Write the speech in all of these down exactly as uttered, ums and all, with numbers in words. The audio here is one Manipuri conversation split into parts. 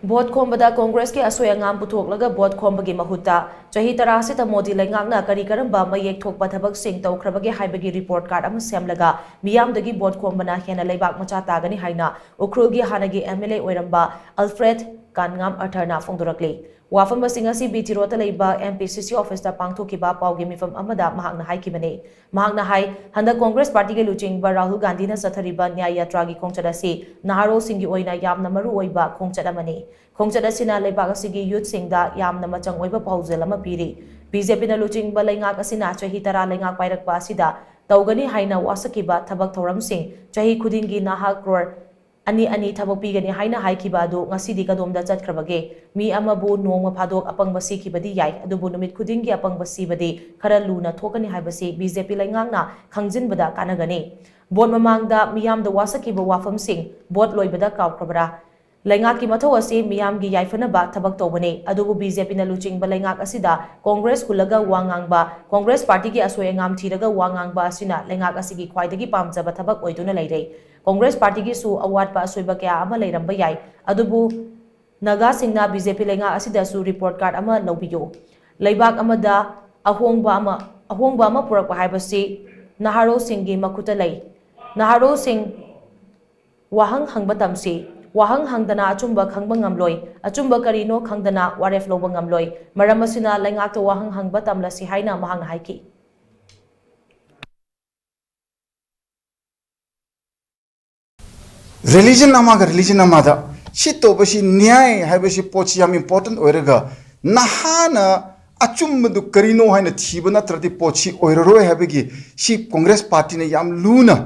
ꯚꯣꯠ ꯈꯣꯝꯕꯗ ꯀꯣꯡꯒ꯭ꯔꯦꯁꯀꯤ ꯑꯁꯣꯏ ꯑꯉꯥꯝ ꯄꯨꯊꯣꯛꯂꯒ ꯚꯣꯠ ꯈꯣꯝꯕꯒꯤ ꯃꯍꯨꯠꯇ ꯆꯍꯤ ꯇꯔꯥ ꯑꯁꯤꯗ ꯃꯣꯗꯤ ꯂꯩꯉꯥꯛꯅ ꯀꯔꯤ ꯀꯔꯝꯕ ꯃꯌꯦꯛ ꯊꯣꯛꯄ ꯊꯕꯛꯁꯤꯡ ꯇꯧꯈ꯭ꯔꯕꯒꯦ ꯍꯥꯏꯕꯒꯤ ꯔꯤꯄꯣꯔꯠ ꯀꯥꯔꯗ ꯑꯃ ꯁꯦꯝꯂꯒ ꯃꯤꯌꯥꯝꯗꯒꯤ ꯚꯣꯠ ꯈꯣꯝꯕꯅ ꯍꯦꯟꯅ ꯂꯩꯕꯥꯛ ꯃꯆꯥ ꯇꯥꯒꯅꯤ ꯍꯥꯏꯅ ꯎꯈ꯭ꯔꯨꯜꯒꯤ ꯍꯥꯟꯅꯒꯤ ꯑꯦꯝ ꯑꯦꯜ ꯑꯦ ꯑꯣꯏꯔꯝꯕ ꯑꯜꯐ꯭ꯔꯦꯗ ꯀꯥꯟꯉꯥꯝ ꯑꯔꯊꯔꯅ ꯐꯣꯡꯗꯣꯔꯛꯂꯤ꯫ ꯋꯥꯐꯝ ꯑꯁꯤ ꯉꯁꯤ ꯕꯤ ꯇꯤ ꯔꯣꯗꯇ ꯂꯩꯕ ꯑꯦꯝ ꯄꯤ ꯁꯤ ꯁꯤ ꯑꯣꯐꯤꯁꯇ ꯄꯥꯡꯊꯣꯛꯈꯤꯕ ꯄꯥꯎꯒꯤ ꯃꯤꯐꯝ ꯑꯃꯗ ꯃꯍꯥꯛꯅ ꯍꯥꯏꯈꯤꯕꯅꯤ꯫ ꯃꯍꯥꯛꯅ ꯍꯥꯏ, ꯍꯟꯗꯛ ꯀꯣꯡꯒ꯭ꯔꯦꯁ ꯄꯥꯔꯇꯤꯒꯤ ꯂꯨꯆꯤꯡꯕ ꯔꯥꯍꯨꯜ ꯒꯥꯟꯙꯤꯅ ꯆꯠꯊꯔꯤꯕ ꯅ꯭ꯌꯥꯌ ꯌꯥꯇ꯭ꯔꯥꯒꯤ ꯈꯣꯡꯆꯠ ꯑꯁꯤ ꯅꯍꯥꯔꯣꯜꯁꯤꯡꯒꯤ ꯑꯣꯏꯅ ꯌꯥꯝꯅ ꯃꯔꯨ ꯑꯣꯏꯕ ꯈꯣꯡꯆꯠ ꯑꯃꯅꯤ꯫ ꯈꯣꯡꯆꯠ ꯑꯁꯤꯅ ꯂꯩꯕꯥꯛ ꯑꯁꯤꯒꯤ ꯌꯨꯠꯁꯤꯡꯗ ꯌꯥꯝꯅ ꯃꯆꯪ ꯑꯣꯏꯕ ꯄꯥꯎꯖꯦꯜ ꯑꯃ ꯄꯤꯔꯤ꯫ ꯕꯤ ꯖꯦ ꯄꯤꯅ ꯂꯨꯆꯤꯡꯕ ꯂꯩꯉꯥꯛ ꯑꯁꯤꯅ ꯆꯍꯤ ꯇꯔꯥ ꯂꯩꯉꯥꯛ ꯄꯥꯏꯔꯛꯄ ꯑꯁꯤꯗ ꯇꯧꯒꯅꯤ ꯍꯥꯏꯅ ꯋꯥꯁꯛꯈꯤꯕ ꯊꯕꯛ ꯊꯧꯔꯝꯁꯤꯡ, ꯆꯍꯤ ꯈꯨꯗꯤꯡꯒꯤ ꯅꯍꯥ ꯀ꯭ꯔꯣꯔ ꯑꯅꯤ ꯑꯅꯤ ꯊꯕꯛ ꯄꯤꯒꯅꯤ ꯍꯥꯏꯅ ꯍꯥꯏꯈꯤꯕ ꯑꯗꯨ ꯉꯁꯤꯗꯤ ꯀꯗꯣꯝꯗ ꯆꯠꯈ꯭ꯔꯕꯒꯦ? ꯃꯤ ꯑꯃꯕꯨ ꯅꯣꯡꯃ ꯐꯥꯗꯣꯛ ꯑꯄꯪꯕ ꯁꯤꯈꯤꯕꯗꯤ ꯌꯥꯏ, ꯑꯗꯨꯕꯨ ꯅꯨꯃꯤꯠ ꯈꯨꯗꯤꯡꯒꯤ ꯑꯄꯪꯕ ꯁꯤꯕꯗꯤ ꯈꯔ ꯂꯨꯅ ꯊꯣꯛꯀꯅꯤ ꯍꯥꯏꯕꯁꯤ ꯕꯤ ꯖꯦ ꯄꯤ ꯂꯩꯉꯥꯛꯅ ꯈꯪꯖꯤꯟꯕꯗ ꯀꯥꯟꯅꯒꯅꯤ꯫ ꯚꯣꯠ ꯃꯃꯥꯡꯗ ꯃꯤꯌꯥꯝꯗ ꯋꯥꯁꯛꯈꯤꯕ ꯋꯥꯐꯝꯁꯤꯡ ꯚꯣꯠ ꯂꯣꯏꯕꯗ ꯀꯥꯎꯈ꯭ꯔꯕꯔꯥ? ꯂꯩꯉꯥꯛꯀꯤ ꯃꯊꯧ ꯑꯁꯤ ꯃꯤꯌꯥꯝꯒꯤ ꯌꯥꯏꯐꯅꯕ ꯊꯕꯛ ꯇꯧꯕꯅꯤ, ꯑꯗꯨꯕꯨ ꯕꯤ ꯖꯦ ꯄꯤꯅ ꯂꯨꯆꯤꯡꯕ ꯂꯩꯉꯥꯛ ꯑꯁꯤꯗ ꯀꯣꯡꯒ꯭ꯔꯦꯁ ꯍꯨꯜꯂꯒ ꯋꯥ ꯉꯥꯡꯕ, ꯀꯣꯡꯒ꯭ꯔꯦꯁ ꯄꯥꯔꯇꯤꯒꯤ ꯑꯁꯣꯏ ꯑꯉꯥꯝ ꯊꯤꯔꯒ ꯋꯥ ꯉꯥꯡꯕ ꯑꯁꯤꯅ ꯂꯩꯉꯥꯛ ꯑꯁꯤꯒꯤ ꯈ꯭ꯋꯥꯏꯗꯒꯤ ꯄꯥꯝꯖꯕ ꯊꯕꯛ ꯑꯣꯏꯗꯨꯅ ꯂꯩꯔꯦ꯫ ꯀꯣꯡꯒ꯭ꯔꯦꯁ ꯄꯥꯔꯇꯤꯒꯤꯁꯨ ꯑꯋꯥꯠꯄ ꯑꯁꯣꯏꯕ ꯀꯌꯥ ꯑꯃ ꯂꯩꯔꯝꯕ ꯌꯥꯏ, ꯑꯗꯨꯕꯨ ꯅꯥꯒꯥꯁꯤꯡꯅ ꯕꯤ ꯖꯦ ꯄꯤ ꯂꯩꯉꯥꯛ ꯑꯁꯤꯗꯁꯨ ꯔꯤꯄꯣꯔꯠ ꯀꯥꯔꯗ ꯑꯃ ꯂꯧꯕꯤꯌꯨ꯫ ꯂꯩꯕꯥꯛ ꯑꯃꯗ ꯑꯍꯣꯡꯕ ꯑꯃ, ꯑꯍꯣꯡꯕ ꯑꯃ ꯄꯨꯔꯛꯄ ꯍꯥꯏꯕꯁꯤ ꯅꯍꯥꯔꯣꯜꯁꯤꯡꯒꯤ ꯃꯈꯨꯠꯇ ꯂꯩ꯫ ꯅꯍꯥꯔꯣꯜꯁꯤꯡ ꯋꯥꯍꯪ ꯍꯪꯕ ꯇꯝꯁꯤ꯫ ꯋꯥꯍꯪ ꯍꯪꯗꯅ ꯑꯆꯨꯝꯕ ꯈꯪꯕ ꯉꯝꯂꯣꯏ꯫ ꯑꯆꯨꯝꯕ ꯀꯔꯤꯅꯣ ꯈꯪꯗꯅ ꯋꯥꯔꯦꯞ ꯂꯧꯕ ꯉꯝꯂꯣꯏ꯫ ꯃꯔꯝ ꯑꯁꯤꯅ ꯂꯩꯉꯥꯛꯇ ꯋꯥꯍꯪ ꯍꯪꯕ ꯇꯝꯂꯁꯤ ꯍꯥꯏꯅ ꯃꯍꯥꯛꯅ ꯍꯥꯏꯈꯤ꯫ ꯔꯤꯂꯤꯖꯟ ꯑꯃꯒ ꯔꯤꯂꯤꯖꯟ ꯑꯃꯗ ꯁꯤ ꯇꯧꯕꯁꯤ ꯅ꯭ꯌꯥꯏ ꯍꯥꯏꯕꯁꯤ ꯄꯣꯠꯁꯤ ꯌꯥꯝ ꯏꯝꯄꯣꯔꯇꯦꯟ ꯑꯣꯏꯔꯒ, ꯅꯍꯥꯅ ꯑꯆꯨꯝꯕꯗꯨ ꯀꯔꯤꯅꯣ ꯍꯥꯏꯅ ꯊꯤꯕ ꯅꯠꯇ꯭ꯔꯗꯤ ꯄꯣꯠꯁꯤ ꯑꯣꯏꯔꯔꯣꯏ ꯍꯥꯏꯕꯒꯤ ꯁꯤ ꯀꯣꯡꯒ꯭ꯔꯦꯁ ꯄꯥꯔꯇꯤꯅ ꯌꯥꯝ ꯂꯨꯅ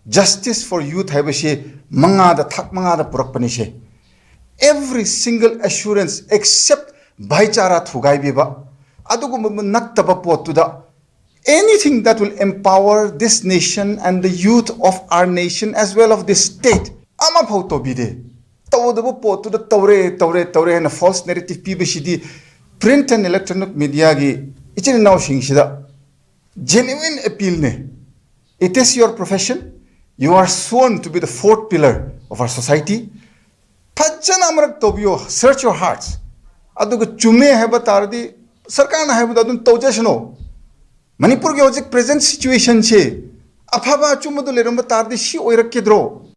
Justice for Youth ꯍꯥꯏꯕꯁꯤ ꯃꯉꯥꯗ, ꯊꯥꯛ ꯃꯉꯥꯗ ꯄꯨꯔꯛꯄꯅꯤꯁꯦ꯫ Every single assurance except ꯚꯥꯏꯆꯥꯔꯥ ꯊꯨꯒꯥꯏꯕꯤꯕ, ꯑꯗꯨꯒꯨꯝꯕ ꯅꯠꯇꯕ ꯄꯣꯠꯇꯨꯗ, anything that will empower this nation and the youth of our nation as well of this state, ꯑꯃꯐꯥꯎ ꯇꯧꯕꯤꯗꯦ꯫ ꯇꯧꯗꯕ ꯄꯣꯠꯇꯨꯗ ꯇꯧꯔꯦ, ꯇꯧꯔꯦ, ꯇꯧꯔꯦ ꯍꯥꯏꯅ false narrative ꯄꯤꯕꯁꯤꯗꯤ print and electronic media ꯒꯤ ꯏꯆꯤꯟ ꯏꯅꯥꯎꯁꯤꯡꯁꯤꯗ genuine appeal ꯅꯦ꯫ It is your profession. You are sworn to be the fourth pillar of our society. ꯐꯖꯅ ꯑꯃꯔꯛ ꯇꯧꯕꯤꯌꯣ, search your hearts. ꯑꯗꯨꯒ ꯆꯨꯝꯃꯦ ꯍꯥꯏꯕ ꯇꯥꯔꯗꯤ ꯁꯔꯀꯥꯔꯅ ꯍꯥꯏꯕꯗꯣ ꯑꯗꯨꯝ ꯇꯧꯖꯁꯅꯨ. ꯃꯅꯤꯄꯨꯔꯒꯤ ꯍꯧꯖꯤꯛ present situationꯁꯦ ꯑꯐꯕ ꯑꯆꯨꯝꯕꯗꯨ ꯂꯩꯔꯝꯕ ꯇꯥꯔꯗꯤ ꯁꯤ ꯑꯣꯏꯔꯛꯀꯗ꯭ꯔꯣ?